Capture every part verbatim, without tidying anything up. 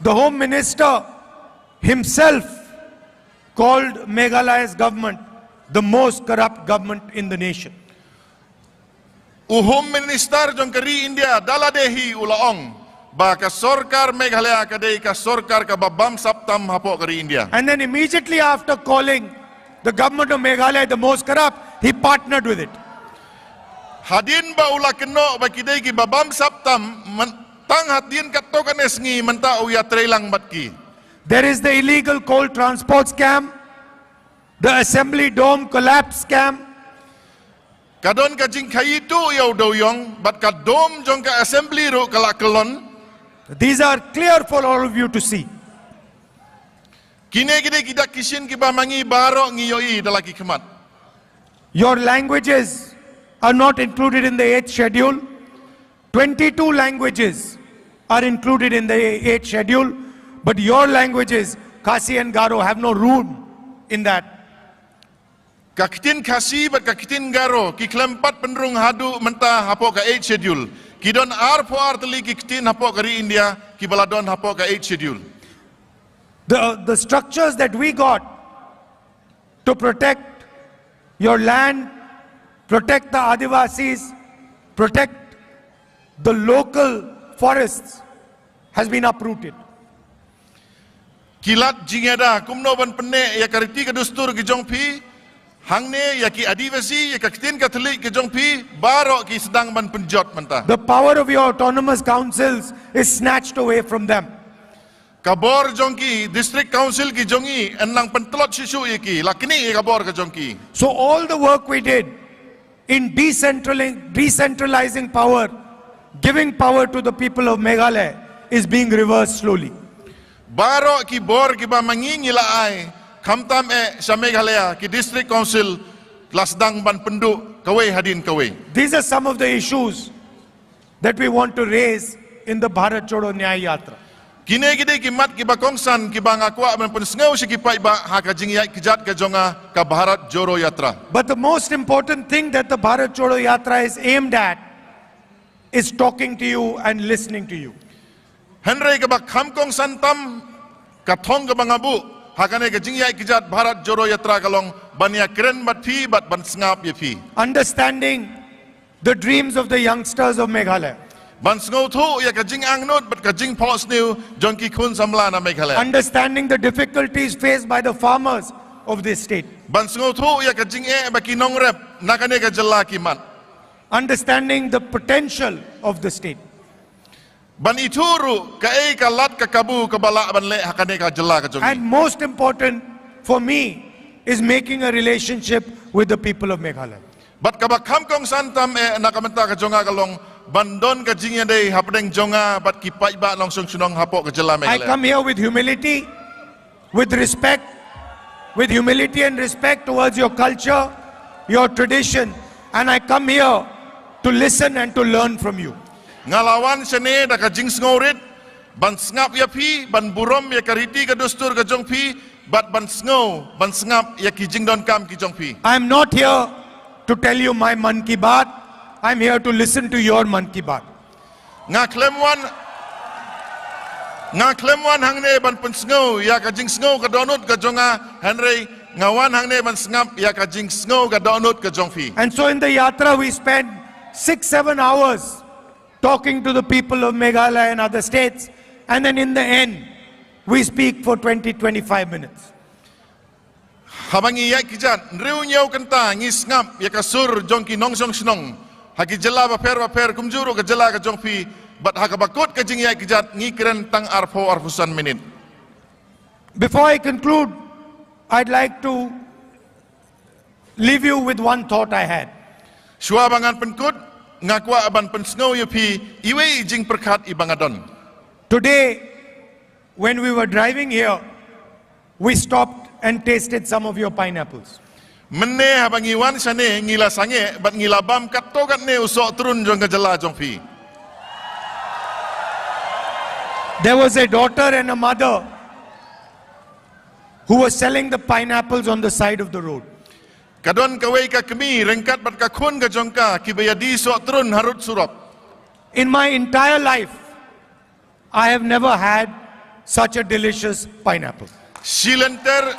The Home Minister himself called Meghalaya's government the most corrupt government in the nation. U Home Minister jong ka ri India da lade hi u la ong ba ka sorkar Meghalaya ka dei ka sorkar kaba bamsap tam hapoh ka ri India. And then immediately after calling the government of Meghalaya the most corrupt, he partnered with it. Hadien ba u la kynnoh ba ki dei kiba bamsap tam, tang hadien katto katne sngi mynta u ïatreilang bad ki. There is the illegal coal transport scam, the assembly dome collapse scam. Ka don ka jingkhaïi tuh ïa u dewïong bad ka dome jong ka assembly ruh ka la kyllon. These are clear for all of you to see. Kine ki dei ki dak ki shin kiba ma ngi baroh ngi ïohi da la ki khmat. Your languages are not included in the eighth schedule. Twenty-two languages are included in the eighth schedule, but your languages, Khasi and Garo, have no room in that. Ka ktien Khasi bad ka ktien Garo ki khlem pat pynrung haduh mynta hapoh ka eighth schedule. Ki don arphew ar tylli ki ktien hapoh ka ri India kiba la don hapoh ka eighth schedule. The, the structures that we got to protect your land, protect the Adivasis, protect the local forests has been uprooted. Ki lad jingïada kumno ban pynneh ïa ka riti ka dustur ki jong phi, hangne ïa ki Adivasi, ïa ka ktien Katholik ki jong phi, baroh ki sdang ban pynjot mynta. The power of your autonomous councils is snatched away from them. Ka bor jong ki District Council ki jong i yn nang pyntlot shisha ïa ki, la knieh ïa ka bor ka jong ki. So all the work we did in decentralizing, decentralizing power, giving power to the people of Meghalaya is being reversed slowly. Baroh ki bor kiba ma ngi ngi la ai khamtam eh sha Meghalaya ki District Council la sdang ban pynduh kawei hadien kawei. These are some of the issues that we want to raise in the Bharat Jodo Nyay Yatra. Kine ki dei ki mat kiba kongsan kiba nga kwah ban pynsngew sha ki paidbah ha ka jingïaid kjat ka jong nga ka Bharat Jodo Yatra. But the most important thing that the Bharat Jodo Yatra is aimed at is talking to you and listening to you. Hynrei kaba kham kongsan tam ka thong kaba nga buh ha kane ka jingïaid kjat Bharat Jodo Yatra ka long ban ïakren bad phi bad ban sngap ïa phi. Understanding the dreams of the youngsters of Meghalaya. Ban sngewthuh ïa ka jingangnud bad ka jingphohsniew jong ki khun samla na Meghalaya. Understanding the difficulties faced by the farmers of this state. Ban sngewthuh ïa ka jingeh ba ki nongrep na kane ka jylla ki mad. Understanding the potential of the state. Ban ithuh ruh kaei ka lad ka kabu kaba lah ban leh ha kane ka jylla ka jong ngi. And most important for me is making a relationship with the people of Meghalaya. Bad kaba kham kongsan tam eh na ka bynta ka jong nga ka long ban don ka jingïadei hapdeng jong nga bad ki paidbah nongshong shnong hapoh ka jylla Meghalaya. I come here with humility, with respect, with humility and respect towards your culture, your tradition, and I come here to listen and to learn from you. Nga la wan shane da ka jingsngewrit ban sngap ïa phi, ban burom ïa ka riti ka dustur ka jong phi, bad ban sngew, ban sngap ïa ki jingdonkam ki jong phi. I am not here to tell you my Mann Ki Baat. I am here to listen to your Mann Ki Baat. Nga khlem wan Nga khlem wan hangne ban pynsngew ïa ka jingsngew ka dohnud ka jong nga, hynrei nga wan hangne ban sngap ïa ka jingsngew ka dohnud ka jong phi. And so in the yatra we spend six, seven hours talking to the people of Meghalaya and other states, and then in the end we speak for twenty, twenty-five minutes. Haba ngi ïaid kjat hynriew hynñiew kynta ngi sngap ïa ka sur jong ki nongshong shnong ha ki jylla bapher bapher kumjuh ruh ka jylla ka jong phi, bad ha kaba kut ka jingïaid kjat ngi kren tang arphew arphew san minit. Before I conclude, I'd like to leave you with one thought I had. Shuwa ba ngan pynkut, nga kwah ban pynsngew ïa phi iwei i jingpyrkhat iba nga don. Today, when we were driving here, we stopped and tasted some of your pineapples. Mynne haba ngi wan shane ngi la sangeh bad ngi la bam katto katne u soh trun jong ka jylla jong phi. There was a daughter and a mother who was selling the pineapples on the side of the road. Ka don kawei ka kmie ryngkat bad ka khun ka jong ka kiba ïadie soh trun harud surok. In my entire life, I have never had such a delicious pineapple. Shilynter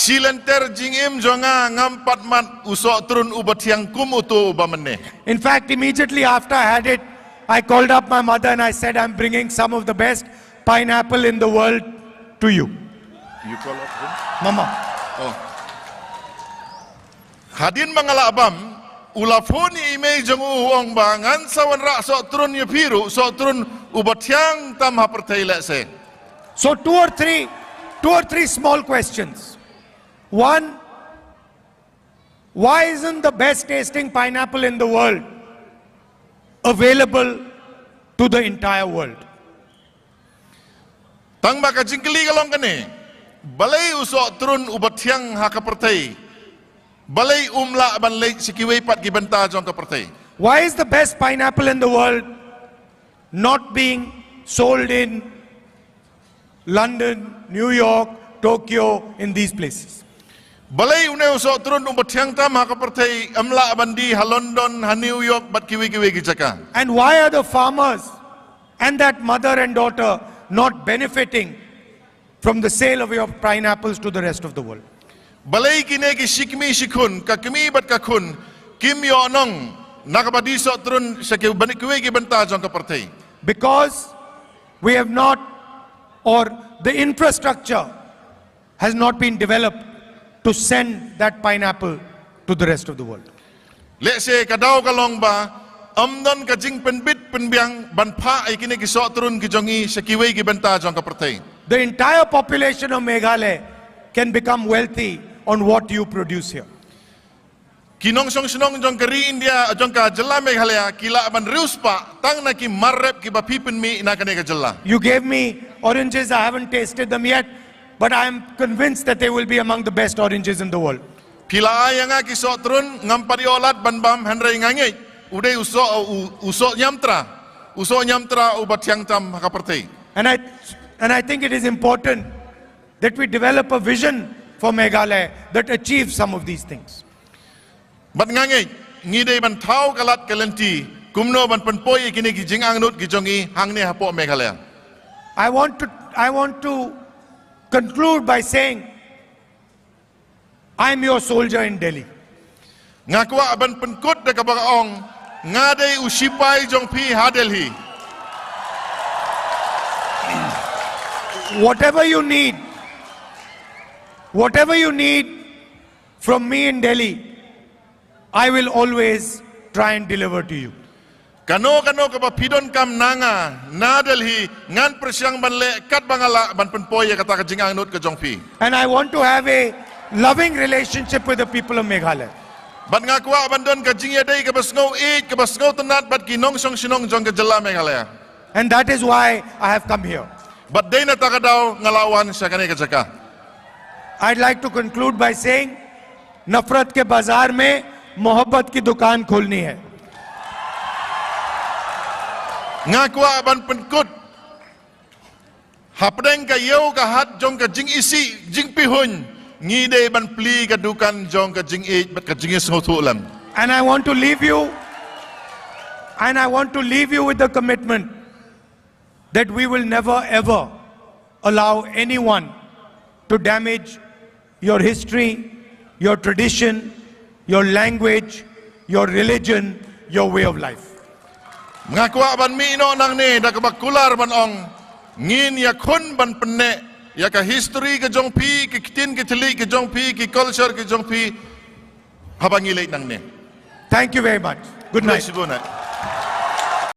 Shilynter jingim jong nga ngam pat mad u sohtrun uba thiang kum uto uba mynne. In fact, immediately after I had it, I called up my mother and I said, "I'm bringing some of the best pineapple in the world to you." You call up him? Mama. Oh. Hadien ba nga lah bam, u la phone ïa i mei jong u, u ong ba ngan sa wanrah sohtrun ïa phi ruh, sohtrun uba thiang tam ha pyrthei lehse. So two or three, two or three small questions. One, why isn't the best tasting pineapple in the world available to the entire world? Tang ba ka jingkylli ka long kane, balei u sohtrun uba thiang ha ka pyrthei, balei um lah ban leit sha kiwei pat ki bynta jong ka pyrthei? Why is the best pineapple in the world not being sold in London, New York, Tokyo, in these places? Balei une u sohtrun uba thiang tam ha ka pyrthei ym lah ban die ha London, ha New York bad kiwei kiwei ki jaka? And why are the farmers and that mother and daughter not benefiting from the sale of your pineapples to the rest of the world? Balei kine ki shikmie shikhun, ka kmie bad ka khun, kim ïoh nong na kaba die sohtrun sha kiwei ki bynta jong ka pyrthei? Because we have not, or the infrastructure has not been developed to send that pineapple to the rest of the world. Lehse ka daw ka long ba ym don ka jingpynbit pynbiang ban phah ïa kine ki sohtrun ki jong ngi sha kiwei ki bynta jong ka pyrthei. The entire population of Meghalaya can become wealthy on what you produce here. Ki nongshong shnong jong ka ri India, jong ka jylla Meghalaya, ki lah ban riewspah tang na ki mar rep kiba phi pynmih na kane ka jylla. You gave me oranges, I haven't tasted them yet, but I am convinced that they will be among the best oranges in the world. Phi la ai ïa nga ki sohtrun, ngam pat ïoh lad ban bam, hynrei nga ngeit u dei u soh, u, u soh ñiamtra, u soh ñiamtra uba thiang tam ha ka pyrthei. And I, and I think it is important that we develop a vision for Meghalaya that achieves some of these things. Bad nga ngeit ngi dei ban thaw ka lad ka lynti kumno ban pynpoi ïa kine ki jingangnud ki jong ngi hangne hapoh Meghalaya. I want to, I want to conclude by saying, I'm your soldier in Delhi. Nga kwah ban pynkut da kaba ong, nga dei u shipai jong phi ha Delhi. Whatever you need, whatever you need from me in Delhi, I will always try and deliver to you. Kano kano kaba phi donkam na nga na Delhi, ngan pyrshang ban leh katba nga lah ban pynpoi ïa kata ka jingangnud ka jong phi. And I want to have a loving relationship with the people of Meghalaya. Bad nga kwah ban don ka jingïadei kaba sngewieid, kaba sngewtynnad bad ki nongshong shnong jong ka jylla Meghalaya. And that is why I have come here. Bad dei na kata ka daw nga la wan sha kane ka jaka. I'd like to conclude by saying, नफरत के बाजार में मोहब्बत की दुकान खोलनी है. Nga kwah ban pynkut, hapdeng ka ïew ka hat jong ka jingisih jingpihuiñ, ngi dei ban plie ka dukan jong ka jingieid bad ka jingïasngewthuh lem. And I want to leave you, and I want to leave you with the commitment that we will never ever allow anyone to damage your history, your tradition, your language, your religion, your way of life. Nga kwah ban mih noh nangne da kaba kular ban ong, ngin ïakhun ban pynneh ïa ka history ka jong phi, ki ktien ki thylliej ka jong phi, ki culture ka jong phi, haba ngi leit nangne. Thank you very much. Good night. Khublei shibun.